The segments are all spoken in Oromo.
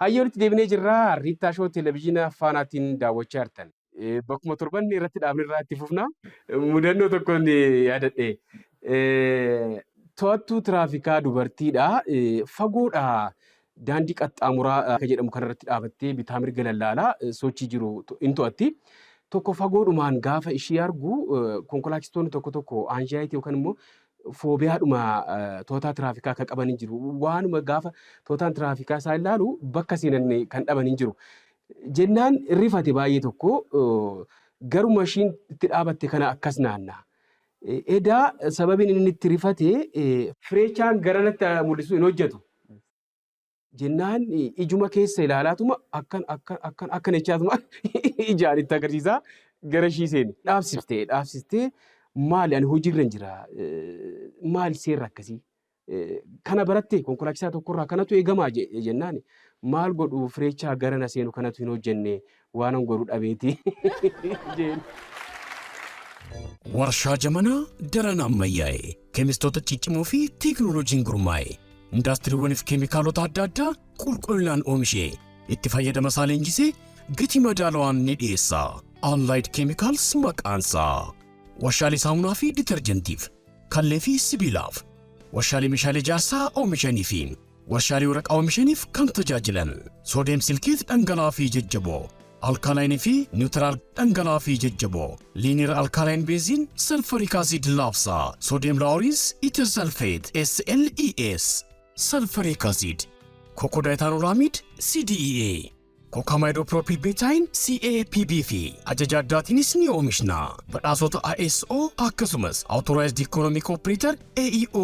Hayyee, walitti deebinee jirra. Riittaa Shoo Televezyiina Faanaatiin daawwachaa jirtan. Bakkuma torban irratti dhaabne irraa itti fufna. Mudannoo tokkoon yaadadhe. To'attuu tiraafikaa dubartiidha. Fagoodha, daandii qaxxaamuraa akka jedhamu kanarratti dhaabattee bitaa mirga lallaalaa sochii jiru hin to'atti. Tokko fagoodhumaan gaafa ishii argu, konkolaachistoonni tokko tokko anxiety yookaan immoo foobiyaadhuma to'ataa tiraafikaa akka qaban hin jiru. Waanuma gaafa to'ataan tiraafikaa isaa ilaalu bakka seenan kan dhaban hin jiru. Jennaan rifate baay'ee tokko, garuma ishiin itti dhaabatte kana akkas naanna. Edaa sababiin inni itti rifate fireechaan garanatti mul'isu hin hojjetu. Jennaan ijuma keessa ilaalaatuma akkan akkan akkan akkan jechaatuma ijaan itti agarsiisaa gara ishii seene. Dhaabsistee dhaabsistee, "Maali, ani hojiirra hin jira, maali seerri akkasii? Kana baratte, konkolaachisaa tokkorraa kanatu eegamaa?" jennaan, "Maal godhu, fireechaa gara na seenu kanatu hin hojjenne, waan godhu dhabeeti," jeen. Warshaa Jamanaa daran ammayyaa'e, keemistoota ciccimoo fi teekinooloojiin gurmaa'e, indaastiriiwwaniif keemikaalota adda addaa qulqullinaan oomishee itti fayyadama isaa leenjisee gatii madaalawaan ni dhiyeessa. Allied Chemicals maqaansaa. Warshaalee saamunaa fi ditarjentiif, kallee fi sibiilaaf, warshaalee meeshaalee ijaarsaa oomishanii fi warshaalee waraqaa oomishaniif kan tajaajilan sodium silicate dhangala'aa fi jajjaboo, alkaline fi neutral dhangala'aa fi jajjaboo, linear alkaline benzene sulfuric acid laabsaa, sodium laureth ether sulfate SLES, sulfuric acid, cocodiethanolamide CDEA, cocamidopropyl betaine CAPB fi ajaja addaatiinis ni oomishna. Badhaasota ISO akkasumas Authorized Economic Operator AEO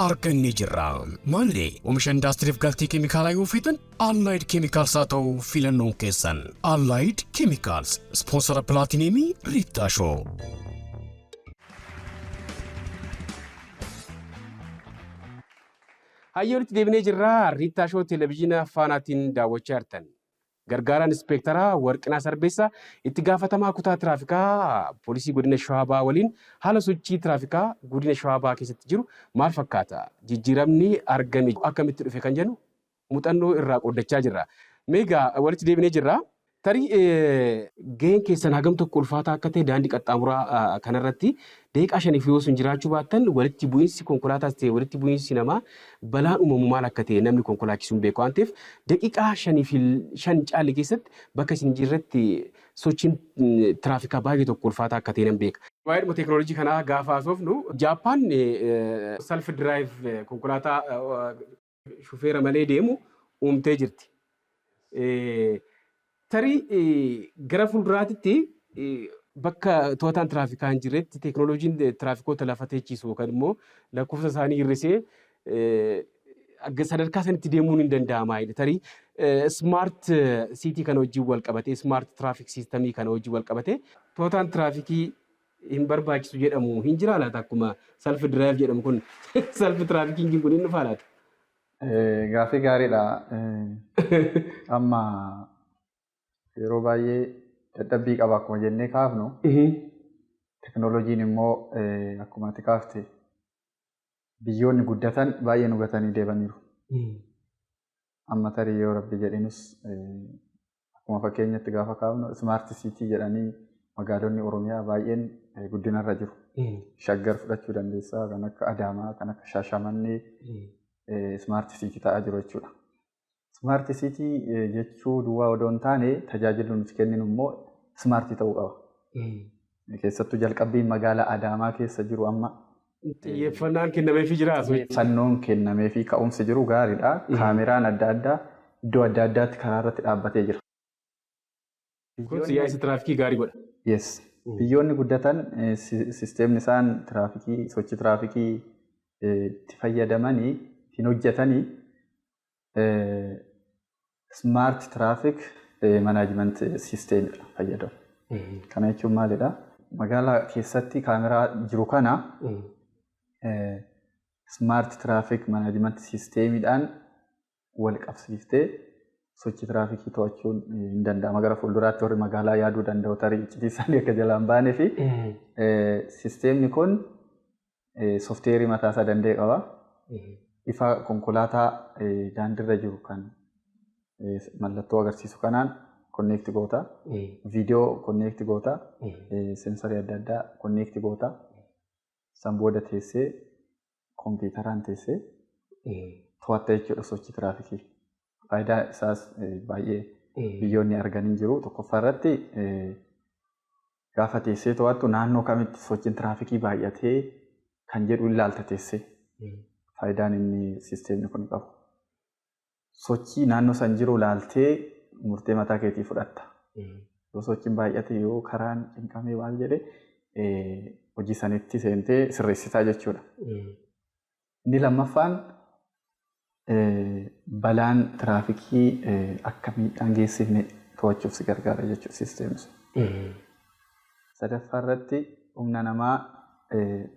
argannee jirra. Maallee oomisha indaastiriif galtee keemikaalaa yoo feetan, Allied Chemicals haa ta'u filannoon keessan. Allied Chemicals, sponsora pilaatineemii Riittaa Show. Hayyee, walitti deebinee jirra. Riittaa Shoo Televezyiina Faanaatiin daawwachaa jirtan. Gargaaraan Ispeektaraa Warqinaa Sarbeessaa itti gaafatamaa kutaa tiraafikaa poolisii godina Shawaa Bahaa waliin haala sochii tiraafikaa godina Shawaa Bahaa keessatti jiru maal fakkaata? Jijjiiramni argame akkamitti dhufe kan jennu muuxannoo irraa qooddachaa jirra. Meegaa walitti deebinee jirra. Tarii gaheen keessan hagam tokko ulfaataa akka ta'e, daandii qaxxaamuraa kanarratti daqiiqaa 5f yoo sun jiraachuu baattan walitti bu'iinsi konkolaataas ta'e walitti bu'iinsi namaa, balaan uumamu maal akka ta'e namni konkolaachisuun beeku waan ta'eef, daqiiqaa 5 fi 5 caalle keessatti bakka isin jirretti sochiin tiraafikaa baay'ee tokko ulfaataa akka ta'e nan beeka. Waa'ee teekinooloojii kanaa gaafa haasofnu, Jaappaan self drive konkolaataa shufeera malee deemu uumtee jirti. Tarii gara fuulduraatitti bakka to'ataan tiraafikaa hin jirretti teekinooloojiin tiraafikoota lafa teechisu yookaan immoo lakkoofsa isaanii hir'isee sadarkaa sanitti deemuun hin danda'ama. Tarii smart city kana wajjin wal qabatee, smart traffic systemii kana wajjin wal qabatee to'ataan tiraafikii hin barbaachisu jedhamu hin jiraa laata? Akkuma self drive jedhamu kun self traffickingiin kun hin dhufaa laata? Gaaffii gaariidha. Amma yeroo baay'ee dadhabbii qaba akkuma jennee kaafnu, teknooloojiin immoo akkuma ati kaafte biyyoonni guddatan baay'ee nu gatanii deemaniiru. Amma tarii yoo rabbi jedhinus, akkuma fakkeenyatti gaafa kaafnu, smart city jedhanii magaalonni Oromiyaa baay'een guddinarra jiru. Shaggar fudhachuu dandeessaa, kan akka Adaamaa, kan akka Shaashamannee smart city ta'aa jiru jechuudha. Smart city jechuu duwwaa odoo hin taane, tajaajilli nuti kenninu immoo smart ta'uu qaba. Keessattuu jalqabbiin magaalaa Adaamaa keessa jiru amma Xiyyeeffannaan kennameefii jira. Xiyyeeffannoon kennameefii ka'umsi jiru gaariidha. Kaameraan adda addaa iddoo adda addaatti karaa irratti dhaabbatee jira. Kun siyaasa tiraafikii gaarii godha. Yes. Biyyoonni guddatan sisteemni isaan tiraafikii, sochii tiraafikii itti fayyadamanii ittiin hojjetanii smart traffic management systemidha fayyadamu. Kana jechuun maalidha? Magaalaa keessatti kaameraa jiru kana smart traffic management systemidhaan wal qabsiiftee sochii tiraafikii to'achuun hin danda'ama. Gara fuulduraatti warri magaalaa yaaduu danda'u, tarii iccitii isaanii akka jalaa hin baanee fi sisteemni kun sooftiweerii mataa isaa danda'e qaba. Ifa konkolaataa daandiirra jiru kan Mallattoo agarsiisu kanaan connect goota. Viidiyoo connect goota. Sensorii adda addaa connect goota. San booda teessee kompiitaraan teessee to'atta jechuudha sochii tiraafikii. Faayidaa isaas baay'ee biyyoonni arganii jiru. Tokkoffaa irratti gaafa teessee to'attu naannoo kamitti sochiin tiraafikii baay'atee kan jedhu ilaalta teessee. Faayidaan inni siisteemni kun qabu. Sochii naannoo san jiru ilaaltee murtee mataa keetii fudhatta. Yoo sochiin baay'ate, yoo karaan cinqamee waan jedhe, hojii sanitti seentee sirreessitaa jechuudha. Inni lammaffaan balaan tiraafikii akka miidhaan geessifne to'achuuf si gargaara jechuudha siisteemni sun. Sadaffaa irratti humna namaa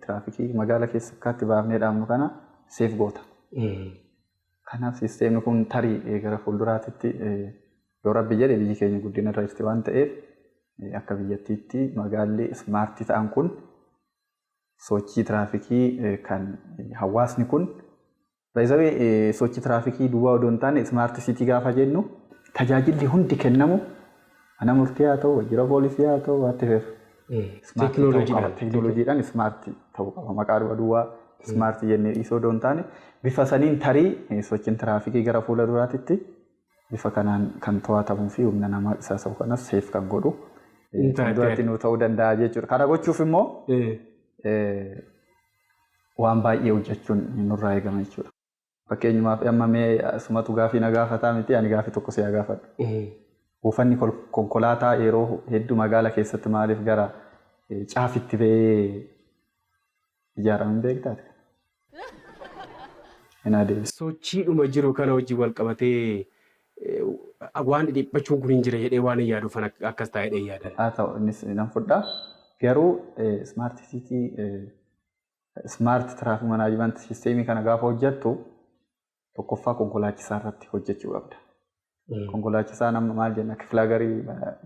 tiraafikii magaala keessa akkaatti baafnee dhaabnu kana save goota. Kanaaf siisteemni kun tarii gara fuulduraatitti, yoo Rabbi jedhe, biyyi keenya guddina irra jirti waan ta'eef, akka biyyattiitti magaalli smartii ta'an kun sochii tiraafikii kan hawaasni kun baay'isawee sochii tiraafikii duwwaa odoo hin taane, smart city gaafa jennu tajaajilli hundi kennamu, mana murtii haa ta'u, waajjira poolisii haa ta'u, waatti feetu. Teekinooloojiidhaan. Teekinooloojiidhaan smartii ta'uu qaba. Maqaa duwwaa smartii jennee dhiisuu odoo hin taane, bifa saniin tarii sochiin tiraafikii gara fuula duraatitti bifa kanaan kan to'atamuu fi humna namaa isaa kanas save kan godhu fuulduratti nu ta'uu danda'a jechuudha. Kana gochuuf immoo waan baay'ee hojjechuun nurraa eegama jechuudha. Fakkeenyumaaf amma mee asumatu gaafii na gaafataa miti, ani gaafii tokko si haa gaafadhu. Buufanni konkolaataa yeroo hedduu magaala keessatti maaliif gara caafitti ba'ee ijaarame beektaa? Hin adeemsa. Sochiidhuma jiru kana wajjin wal qabatee waan dhiphachuun kun hin jira jedhee waan hin yaaduuf akkas taa'ee jedhee yaada. Haa ta'u, innis nan fudhaa. Garuu smart city, smart traffic management systemii kana gaafa hojjettu, tokkoffaa konkolaachisaa irratti hojjechuu qabda. Konkolaachisaa nama maal jenna, kiflaa garii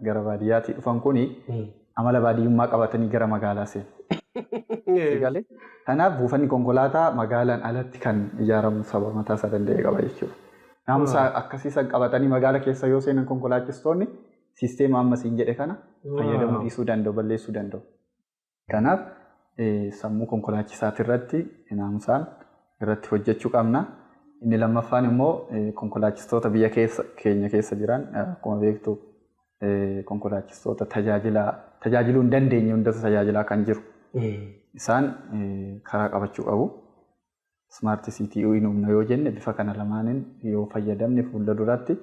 gara baadiyyaatii dhufan kuni amala baadiyyummaa qabatanii gara magaalaa seenu. Kanaaf buufanni konkolaataa magaalaan alatti kan ijaaramu saba mataa isaa danda'e qaba jechuudha. Naamusa akkasii san qabatanii magaala keessa yoo seenan, konkolaachistoonni siisteema amma siin jedhe kana fayyadamuu dhiisuu danda'u, balleessuu danda'u. Kanaaf sammuu konkolaachisaati irratti naamusaan irratti hojjechuu qabna. Inni lammaffaan immoo konkolaachistoota biyya keessa keenya keessa jiran, akkuma beektu konkolaachistoota tajaajiluu hin dandeenye hundatu tajaajilaa kan jiru. Isaan karaa qabachuu qabu. Smart city hin humna yoo jenne, bifa kana lamaaniin yoo fayyadamne, fuula duraatti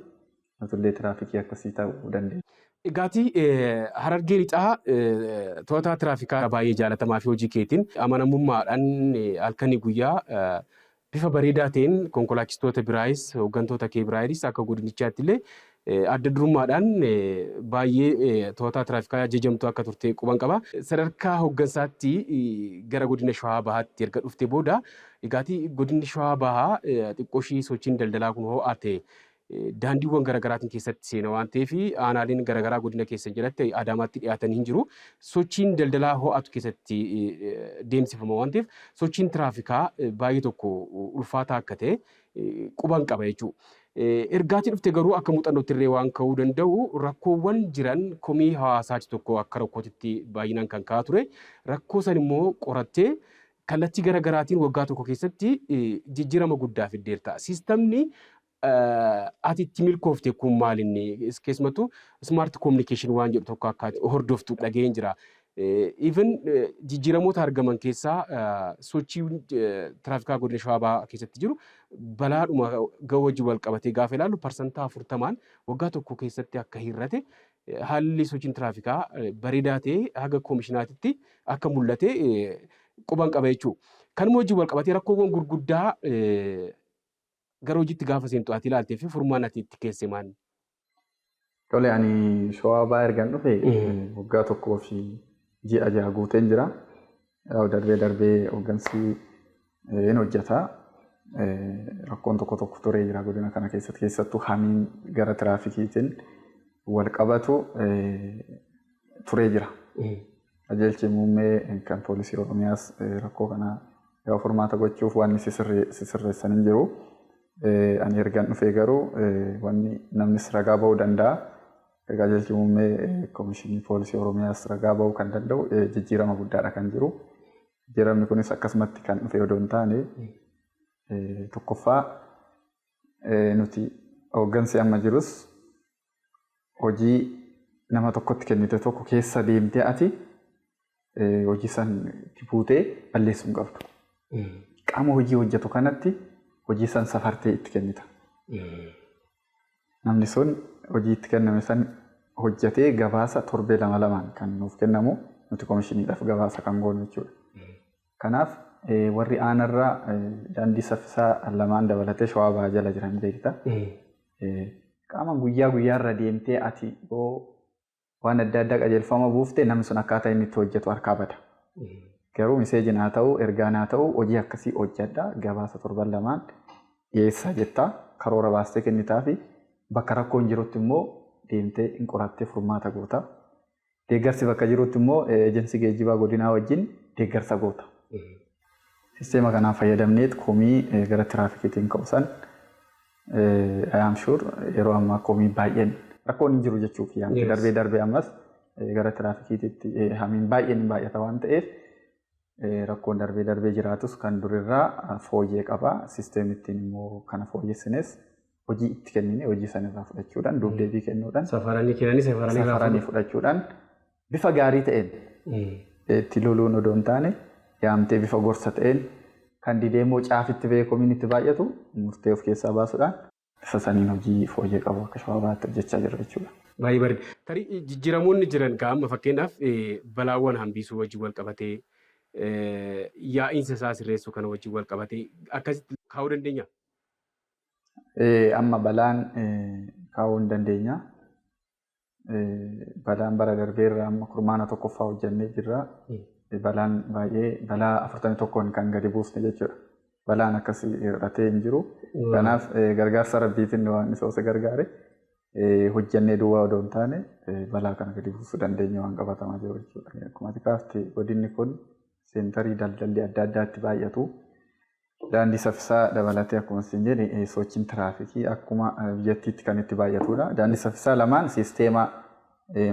nutullee tiraafikii akkasii ta'uu dandeenya. Egaatii Harargee Lixaa to'ataa tiraafikaa baay'ee jaalatamaa fi hojii keetiin amanamummaadhaan halkanii guyyaa bifa bareedaa ta'een konkolaachistoota biraayis hooggantoota kee biraayis akka godinichaatti illee adda durummaadhaan baay'ee to'ataa tiraafikaa jajamtuu akka turte quban qaba. Sadarkaa hooggansaatti gara godina Shawaa Bahaatti erga dhufte booda, egaatii godinni Shawaa Bahaa xiqqoo ishii sochiin daldalaa kun ho'aa ta'e daandiiwwan garaagaraatiin keessatti seena waan ta'eef, aanaaleen garaagaraa godina keessa jalatti Adaamaatti dhiyaatanii hin jiru. Sochiin daldalaa ho'atu keessatti deemsifama waan ta'eef, sochiin tiraafikaa baay'ee tokko ulfaataa akka ta'e quban qaba jechuudha. Ergaatii dhufte garuu akka muuxannootti illee waan ka'uu danda'u, rakkoowwan jiran komii hawaasaati tokko akka rakkootitti baay'inaan kan ka'aa ture. Rakkoo san immoo qorattee kallattii garaagaraatiin waggaa tokko keessatti jijjiirama guddaa fiddeerta. Siistamni ati itti milkoofte kun maalinni? Keessumattuu smart communication waan jedhu tokko akka hordoftu dhaga'een jira. Even jijjiiramoota argaman keessaa sochii tiraafikaa godina Shawaa Bahaa keessatti jiru balaadhuma gahuu wajjin wal qabatee gaafa ilaallu, 40% waggaa tokko keessatti akka hir'ate, haalli sochiin tiraafikaa bareedaa ta'e haga koomishinaatitti akka mul'ate quban qaba jechuudha. Kanuma wajjin wal qabatee rakkoowwan gurguddaa gara hojiitti gaafa seentu ati ilaaltee fi furmaan ati itti keesse maali? Tole, ani Shawaa Bahaa ergan dhufe waggaa tokkoo fi ji'a 6 guuteen jira. Darbee darbee hooggansi hin hojjeta. Rakkoon tokko tokko turee jira godina kana keessatti, keessattuu hamiin gara tiraafikiitiin wal qabatu turee jira. Qajeelchi muummee kan poolisii Oromiyaas rakkoo kana yoo furmaata gochuuf waan sisirreessan hin jiru. Ani ergan dhufee garuu wanni namnis ragaa ba'uu danda'a. Qajeelchi muummee Koomishinii Poolisii Oromiyaas ragaa ba'uu kan danda'u jijjiirama guddaadha kan jiru. Jijjiiramni kunis akkasumatti kan dhufe odoo hin taane, tokkoffaa nuti hooggansi amma jirus hojii nama tokkotti kennite tokko keessa deemtee ati hojii san itti buutee balleessuu hin qabdu. Qaama hojii hojjetu kanatti hojii san safartee itti kennita. Namni sun hojii itti kenname san hojjetee gabaasa torbee lama lamaan kan nuuf kennamu, nuti koomishiniidhaaf gabaasa kan goonu jechuudha. Kanaaf warri aanarraa daandii saffisaa lamaan dabalatee Shawaa Bahaa jala jiran beekta. Qaama guyyaa guyyaarra deemtee ati yoo waan adda addaa qajeelfama buufte, namni sun akkaataa inni itti hojjetu harkaa bada. Garuu messageiin haa ta'u, ergaan haa ta'u, hojii akkasii hojjedha, gabaasa torban lamaan dhiyeessaa jettaa, karoora baastee kennitaa fi bakka rakkoon jirutti immoo deemtee hin qorattee furmaata goota. Deeggarsi bakka jirutti immoo eejensii geejjibaa godinaa wajjin deeggarsa goota. Sisteema kanaan fayyadamneet komii gara tiraafikiitiin ka'u san, I am sure, yeroo ammaa komii baay'een rakkoon hin jiru jechuuf yaamte, darbee darbee ammas gara tiraafikiititti hamiin baay'een hin baay'ata waan ta'eef, rakkoon darbee darbee jiraatus kan durirraa fooyyee qaba. Sisteemittiin immoo kana fooyyessines hojii itti kennine hojii sanirraa fudhachuudhaan, duubdeebii kennuudhaan, Safaranii kennanii safaranii irraa safaranii fudhachuudhaan, bifa gaarii ta'een itti loluun odoo hin taane, yaamtee bifa gorsa ta'een, kan didee immoo caafitti ba'ee komiin itti baay'atu murtee of keessaa baasuudhaan, bifa saniin hojii fooyyee qabu akka Shawaa Bahaatti hojjechaa jirra jechuudha. Baay'ee bareeda. Tarii jijjiiramoonni jiran amma fakkeenyaaf balaawwan hambisuu wajjin wal qabatee, yaa'iinsa isaa sirreessuu kana wajjin wal qabatee akkasitti kaa'uu dandeenya? Amma balaan kaa'uu hin dandeenya. Balaan bara darbeerra amma kurmaana tokkoffaa hojjennee jirra. Balaan baay'ee balaa 41n kan gadi buusne jechuudha. Balaan akkasii hir'atee hin jiru. Kanaaf gargaarsa rabbiitiin waan isa osoo gargaare hojjennee duwwaa odoo hin taane balaa kana gadi buusuu dandeenya waan qabatamaa jiru jechuudha. Akkuma ati kaafte, godinni kun centerii daldalli adda addaatti baay'atu. Daandii saffisaa dabalatee, akkuma isin jedhe, sochiin tiraafikii akkuma biyyattiitti kan itti baay'atudha. Daandii saffisaa lamaan siisteema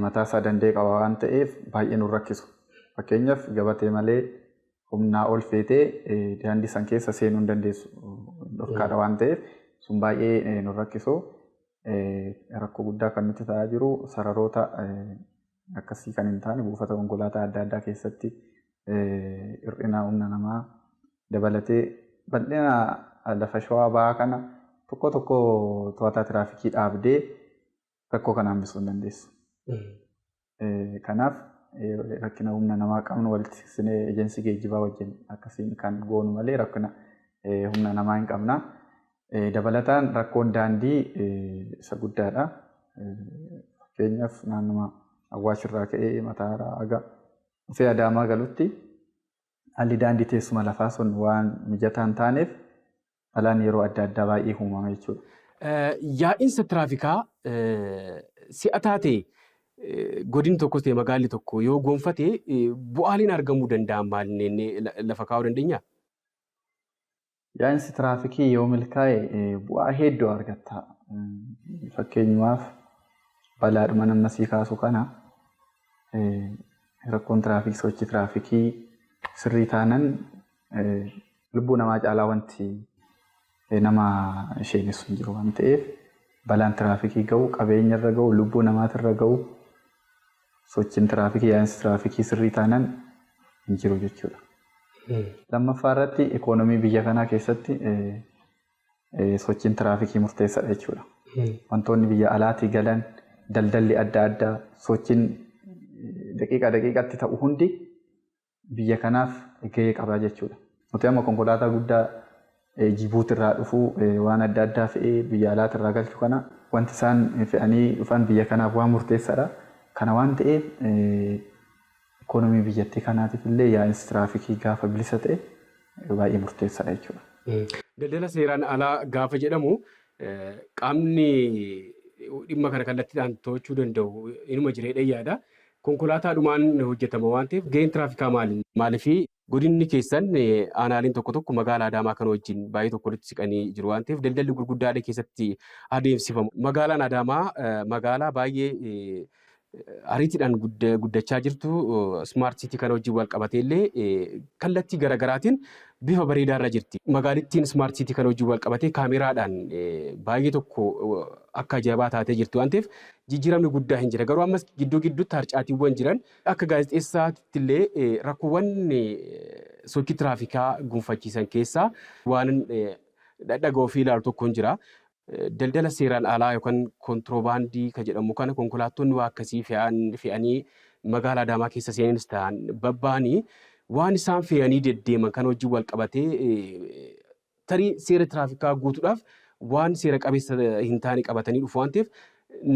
mataasaa danda'e qaba waan ta'eef baay'ee nu rakkisu. Fakkeenyaaf gabatee malee humnaa ol feetee daandii san keessa seenuu hin dandeessu. Dhorkaadha waan ta'eef sun baay'ee nu rakkisu. Rakkoo guddaa kan nutti ta'aa jiru sararoota akkasii kan hin taane buufata konkolaataa adda addaa keessatti hir'ina humna namaa dabalatee, bal'ina lafa Shawaa Bahaa kana tokko tokko to'ataa tiraafikii dhaabdee rakkoo kana hambisuu hin dandeessu. Kanaaf rakkina humna namaa qabnu walitti siqsinee ejensii geejjibaa wajjin akkasiin kan goonu malee rakkina humna namaa hin qabna. Dabalataan rakkoon daandii isa guddaadha. Fakkeenyaaf naannuma Awwaashirraa ka'ee Mataaraa haga dhufee Adaamaa galutti haalli daandii teessuma lafaa sun waan mijataa hin taaneef balaan yeroo adda addaa baay'ee uumama jechuudha. Yaa'insa tiraafikaa si'ataa ta'e godinni tokkos ta'e magaalli tokko yoo gonfate bu'aaleen argamuu danda'an maal inni lafa kaa'uu dandeenyaa? Yaa'insi tiraafikii yoo milkaa'e bu'aa hedduu argatta. Fakkeenyaaf balaadhuma nama sii kaasu kana, rakkoon tiraafikii, sochii tiraafikii sirrii taanan lubbuu namaa caalaa wanti nama isheenessu hin jiru waan ta'eef, balaan tiraafikii ga'u, qabeenya irra ga'u, lubbuu namaatirra ga'u sochiin tiraafikii, yaa'insi tiraafikii sirrii taanan hin jiru jechuudha. Lammaffaa irratti ikoonomii biyya kanaa keessatti sochiin tiraafikii murteessaadha jechuudha. Wantoonni biyya alaatii galan, daldalli adda addaa, sochiin daqiiqaa daqiiqatti ta'u hundi biyya kanaaf gahee qaba jechuudha. Nuti amma konkolaataa guddaa Jibuutirraa dhufu waan adda addaa fe'ee biyya alaatirraa galchu kana, wanti isaan fe'anii dhufan biyya kanaaf waan murteessaadha. Kana waan ta'eef ikoonomii biyyattii kanaatiif illee yaa'insi tiraafikii gaafa bilisa ta'e baay'ee murteessaadha jechuudha. Daldala seeraan alaa gaafa jedhamu qaamni dhimma kana kallattiidhaan to'achuu danda'u inuma jireedha yaada. Konkolaataadhumaan hojjetama waan ta'eef gaheen tiraafikaa maali? Maaliif godinni keessan aanaaleen tokko tokko magaalaa Adaamaa kana wajjin baay'ee tokko walitti siqanii jiru waan ta'eef daldalli gurguddaalee keessatti adeemsifamu. Magaalaan Adaamaa magaalaa baay'ee ariitiidhaan guddachaa jirtu smart city kana wajjin wal qabatee illee kallattii garaagaraatiin bifa bareedaa irra jirti. Magaalittiin smart city kana wajjin wal qabatee kaameraadhaan baay'ee tokko akka ajaa'ibaa taatee jirti waan ta'eef jijjiiramni guddaa hin jira. Garuu ammas gidduu gidduutti harcaatiiwwan jiran akka gaazexeessaatti illee rakkoowwan sochii tiraafikaa gonfachiisan keessaa waan dhaga'uu fi ilaalu tokko hin jira. Daldala seeraan alaa yookaan kontiroobaandii kan jedhamu kana konkolaattonni waa akkasii fe'anii magaalaa Adaamaa keessa seenanis ta'an babba'anii waan isaan fe'anii deddeeman kan wajjin wal qabatee tarii seera tiraafikaa guutuudhaaf waan seera qabeessa hin taane qabatanii dhufu waan ta'eef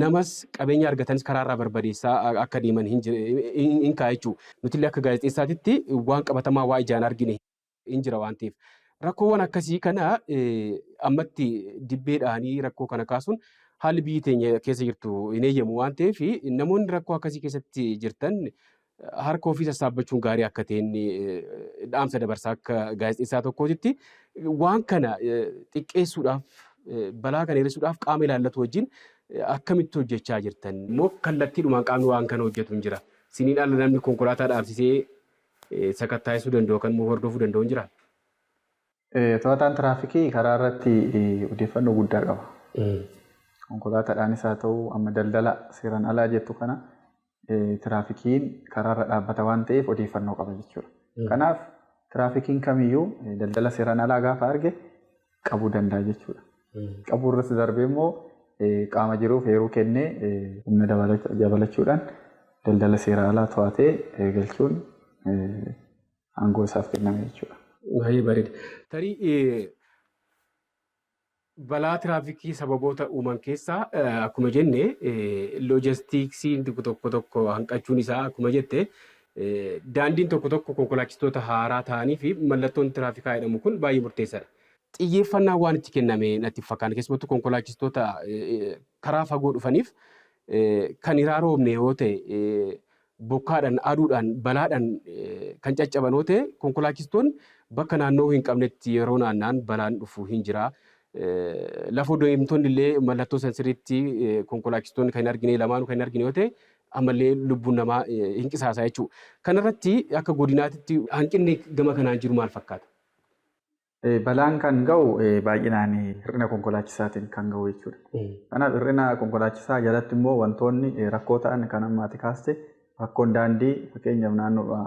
namas qabeenya argatanis karaarraa barbadeessaa akka deeman hin ka'a jechuudha. Nuti illee akka gaazexeessaatitti waan qabatamaa waa ijaan argine hin jira waan ta'eef. Rakkoowwan akkasii kana ammatti dibbeedhaanii rakkoo kana kaasuun haalli biyyi teenya keessa jirtu hin eeyyamu waan ta'eef namoonni rakkoo akkasii keessatti jirtan harka ofii sassaabbachuun gaarii akka ta'een dhaamsa dabarsaa akka gaazexeessaa tokkootitti waan kana xiqqeessuudhaaf balaa kana hir'isuudhaaf qaama ilaallatu wajjin akkamitti hojjechaa jirtan? Immoo kallattiidhumaan qaamni waan kana hojjetu hin jira. Siniin ala namni konkolaataa dhaabsisee sakattaa'isuu danda'u kan immoo hordofuu danda'u hin jira. To'ataan tiraafikii karaa irratti odeeffannoo guddaa qaba. Konkolaataadhaanis haa ta'u amma daldala seeraan alaa jettu kana tiraafikiin karaarra dhaabbata waan ta'eef odeeffannoo qaba jechuudha. Kanaaf tiraafikiin kamiyyuu daldala seeraan alaa gaafa arge qabuu danda'a jechuudha. Qabuu irratti darbee immoo qaama jiruuf eeruu kennee humna dabalachuudhaan daldala seeraan alaa to'atee galchuun aangoo isaaf kenname jechuudha. Baay'ee bareeda. Tarii balaa tiraafikii sababoota uuman keessaa akkuma jenne loojistiksiin tokko tokko hanqachuun isaa akkuma jette daandiin tokko tokko konkolaachistoota haaraa ta'anii fi mallattoon tiraafikaa jedhamu kun baay'ee murteessaadha. Xiyyeeffannaa waan itti kenname natti fakkaata. Keessumattuu konkolaachistoota karaa fagoo dhufaniif kan hin roobne yoo ta'e bokkaadhaan, aduudhaan, balaadhaan kan caccaban yoo ta'e konkolaachistoonni bakka naannoo hin qabnetti yeroo naanna'an balaan dhufu hin jira. Lafa deemtonni illee mallattoo san sirriitti konkolaachistoonni kan hin argine lamaanuu kan hin argine yoo ta'e ammallee lubbuun namaa hin qisaasaa jechuudha. Kanarratti akka godinaatitti hanqinni gama kanaan jiru maal fakkaata? Balaan kan ga'u baay'inaan hir'ina konkolaachisaatiin kan ga'u jechuudha. Kanaaf hir'ina konkolaachisaa jalatti immoo wantoonni rakkoo ta'an kan amma ati kaaste rakkoon daandii fakkeenyaaf naannoo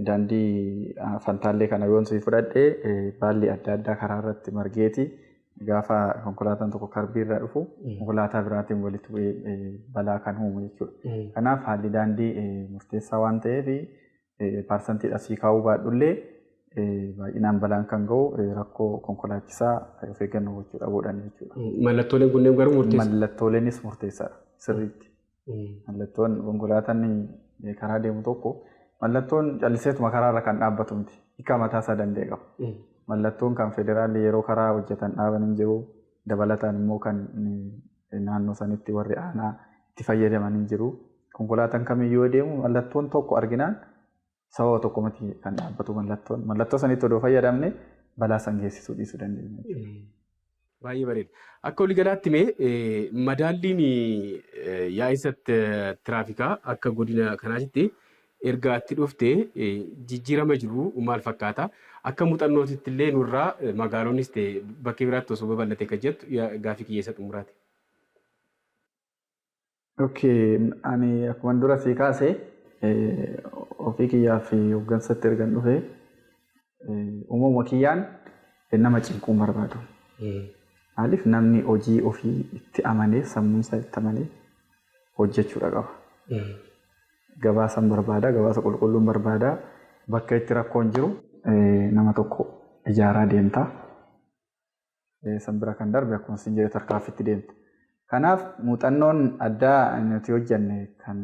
daandii Fantaallee kana yoon sii fudhadhe baalli adda addaa karaa irratti margeeti gaafa konkolaataan tokko karbii irraa dhufu konkolaataa biraatiin walitti bu'ee balaa kan uumu jechuudha. Kanaaf haalli daandii murteessaa waan ta'eef paarsantiidha sii kaa'uu baadhullee baay'inaan balaan kan ga'u rakkoo konkolaachisaa of eeggannoo gochuu dhabuudhaan jechuudha. Mallattooleen kunneen garuu murteessa. Mallattooleenis murteessaadha sirriitti. Mallattoon konkolaataan karaa deemu tokko mallattoon calliseetuma karaarra kan dhaabbatu miti. Hiika mataa isaa danda'e qaba. Mallattoon kan federaalli yeroo karaa hojjetan dhaaban hin jiru. Dabalataan immoo kan naannoo sanitti warri aanaa itti fayyadaman hin jiru. Konkolaataan kamiyyuu yoo deemu mallattoon tokko arginaan sababa tokko miti kan dhaabbatu mallattoon. Mallattoo sanitti odoo fayyadamne balaa san geessisuu dhiisuu dandeenya. Baay'ee bareeda. Akka waliigalaatti mee madaalliin yaa'insa tiraafikaa akka godina kanaatitti erga itti dhufte jijjiirama jiru maal fakkaata? Akka muuxannootitti illee nurraa magaalonnis ta'e bakkee biraatti osoo babal'ate kan jettu gaaffii kiyya isa xumuraati. Okay, ani akkuma dura sii kaase ofii kiyyaa fi hooggansatti ergan dhufe uumama kiyyaan nama cinquu barbaadu. Maaliif namni hojii ofii itti amanee sammuun isaa itti amanee hojjechuudha qaba. Gabaasan barbaada, gabaasa qulqulluun barbaada. Bakka itti rakkoon jiru nama tokko ijaaraa deemta. San bira kan darbe akkuma isin jedhe tarkaanfitti deemta. Kanaaf muuxannoon addaa nuti hojjenne kan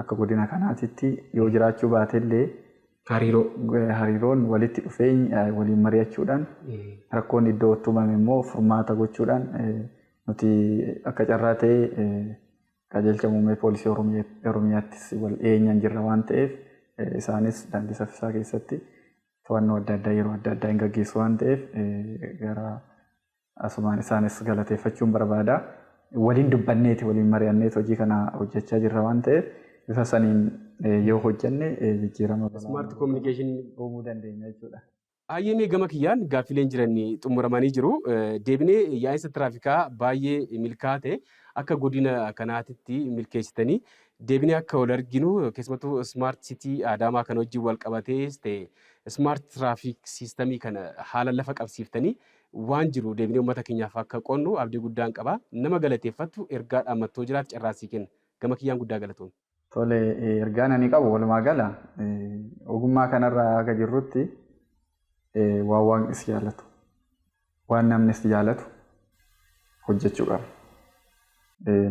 akka godina kanaatitti yoo jiraachuu baatellee Hariiroo. Hariiroon walitti dhufeenya waliin mari'achuudhaan rakkoon iddoo itti uumame immoo furmaata gochuudhaan nuti akka carraa ta'ee Qajeelcha muummee poolisii Oromiyaattis wal dhiyeenyaan jirra waan ta'eef, isaanis daandii saffisaa keessatti to'annoo adda addaa yeroo adda addaa hin gaggeessu waan ta'eef, gara asumaan isaanis galateeffachuun barbaada. Waliin dubbanneeti, waliin mari'anneeti hojii kana hojjechaa jirra waan ta'eef, bifa saniin yoo hojjenne jijjiirama Smart communication uumuu dandeenya jechuudha. Hayyee, gama kiyyaan gaaffileen jiran xumuramanii jiru. Deebinee yaa'insa tiraafikaa baay'ee milkaa'aa ta'e akka godina kanaatitti milkeessitanii deebinee akka wal arginu, keessumattuu smart city Adaamaa kana wajjin wal qabatees ta'e, smart traffic systemii kana haala lafa qabsiiftanii waan jiru deebinee uummata keenyaaf akka qonnu abdii guddaan qaba. Nama galateeffattu, ergaa dhaammattoo jiraatu carraasii kenna. Gama kiyyaan guddaa galatoon. Tole, ergaan ani qabu walumaa gala ogummaa kanarraa haga jirrutti waan waaqni si jaallatu, waan namni si jaallatu hojjechuu qaba.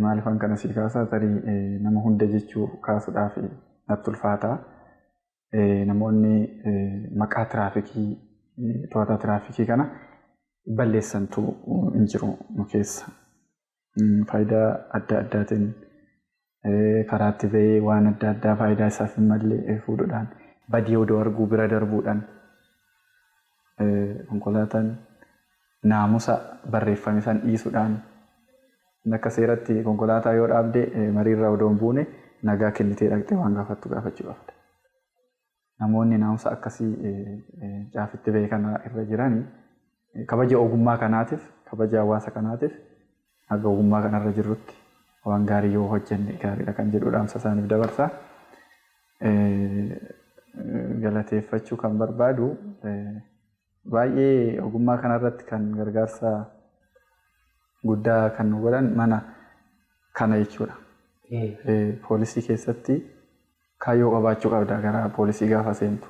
Maaliifan kana sii kaasaa? Tarii nama hunda jechuu kaasuudhaaf natti ulfaata. Namoonni maqaa tiraafikii, to'ataa tiraafikii kana balleessantu hin jiru nu keessa. Faayidaa adda addaatiin karaatti bahee waan adda addaa faayidaa isaaf hin malle fuudhuudhaan, badii odoo arguu bira darbuudhaan, konkolaataan naamusa barreeffame san dhiisuudhaan, akka seeratti konkolaataa yoo dhaabde mariirra odoo hin buune nagaa kennitee dhaqxee waan gaafattu gaafachuu qabda. Namoonni naamusa akkasii caafitti bahe kana irra jiran kabaja ogummaa kanaatiif, kabaja hawaasa kanaatiif, haga ogummaa kanarra jirrutti waan gaarii yoo hojjenne gaariidha kan jedhu dhaamsa isaaniif dabarsa. Galateeffachuu kan barbaadu, baay'ee ogummaa kanarratti kan gargaarsa guddaa kan nu godhan mana kana jechuudha. Poolisii keessatti kaayyoo qabaachuu qabda gara poolisii gaafa seentu.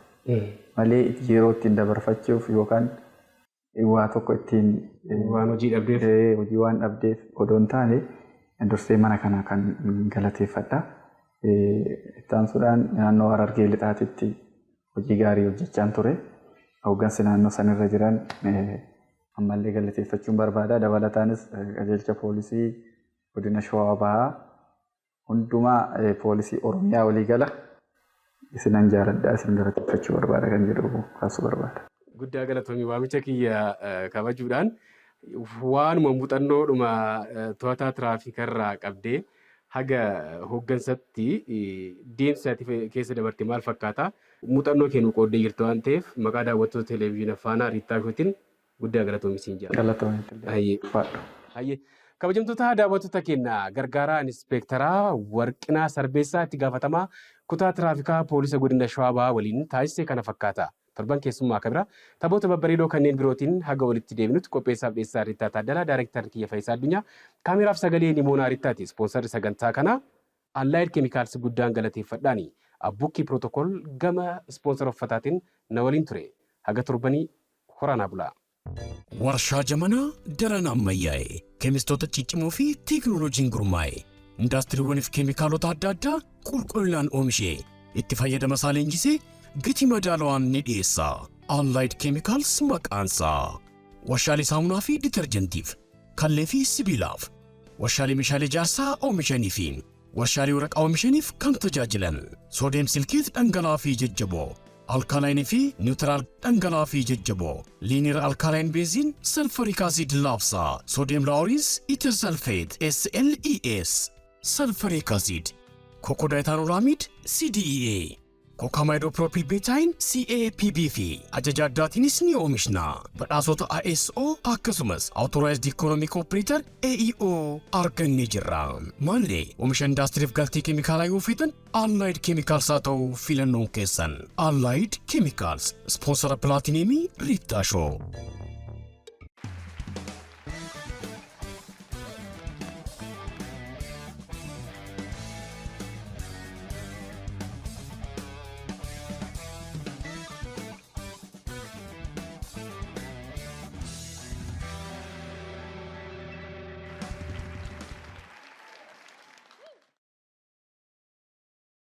Malee yeroo ittiin dabarfachuuf yookaan waa tokko ittiin waan hojii dhabdeef. Hojii waan dhabdeef odoo hin taane, dursee mana kana kan galateeffadha. Itti aansuudhaan naannoo Harargee Lixaatitti hojii gaarii hojjechaan ture. Hooggansi naannoo sanirra jiran ammallee galateeffachuun barbaada. Dabalataanis qajeelcha poolisii godina Shawaa Bahaa hundumaa, poolisii Oromiyaa waliigala isinan jaaladha, isin galateeffachuu barbaada kan jedhu kaasuu barbaada. Guddaa galatoomii. Waamicha kiyya kabajuudhaan waanuma muuxannoodhuma to'ataa tiraafikarraa qabdee haga hooggansatti deemsa ati keessa dabarte maal fakkaata? Muuxannoo kee nu qooddee jirtu waan ta'eef, maqaa daawwattoota televezyiina Faanaa Riittaa Shootiin guddaa galatoomii siin jedha. Galatoomii. Hayyee. Faadhu. Hayyee. Kabajamtoota daawwattoota keenya, gargaaraa Inspektaraa Warqinaa Sarbeessaa, itti gaafatamaa kutaa tiraafikaa poolisa godina Shawaa Bahaa waliin taasise kana fakkaata. Torban keessummaa akka biraa taphoota babbareedoo kanneen birootiin haga walitti deebinutti, qopheessaaf dhiyeessaa Riittaa Taaddalaa, Daayirektarri kiyya Faayisaa Addunyaa, kaameraaf sagalee Nimoonaa Riittaati. Ispoonsarri sagantaa kanaa Allied Chemicals guddaan galateeffadhaani. Abbukkii Protocol gama ispoonsara uffataatiin na waliin ture. Haga torbanii horaanaa bulaa. Warshaa Jamanaa daran ammayyaa'e, keemistoota ciccimoo fi teekinooloojiin gurmaa'e, indaastiriiwwaniif keemikaalota adda addaa qulqullinaan oomishee itti fayyadama isaa leenjisee gatii madaalawaan ni dhiyeessa. Allied Chemicals maqaansaa. Warshaalee saamunaa fi ditarjentiif, kallee fi sibiilaaf, warshaalee meeshaalee ijaarsaa oomishanii fi warshaalee waraqaa oomishaniif kan tajaajilan sodium silicate dhangala'aa fi jajjaboo, alkaline fi neutral dhangala'aa fi jajjaboo, linear alkaline benzene, sulfuric acid laabsaa, sodium laureth ether sulfate SLES, sulfuric acid, cocodiethanolamide CDEA, cocamidopropyl betaine CAPB fi ajaja addaatiinis ni oomishna. Badhaasota ISO akkasumas Authorized Economic Operator AEO argannee jirra. Maallee oomisha indaastiriif galtee keemikaalaa yoo feetan, Allied Chemicals haa ta'u filannoon keessan. Allied Chemicals, sponsora pilaatineemii Riittaa Show.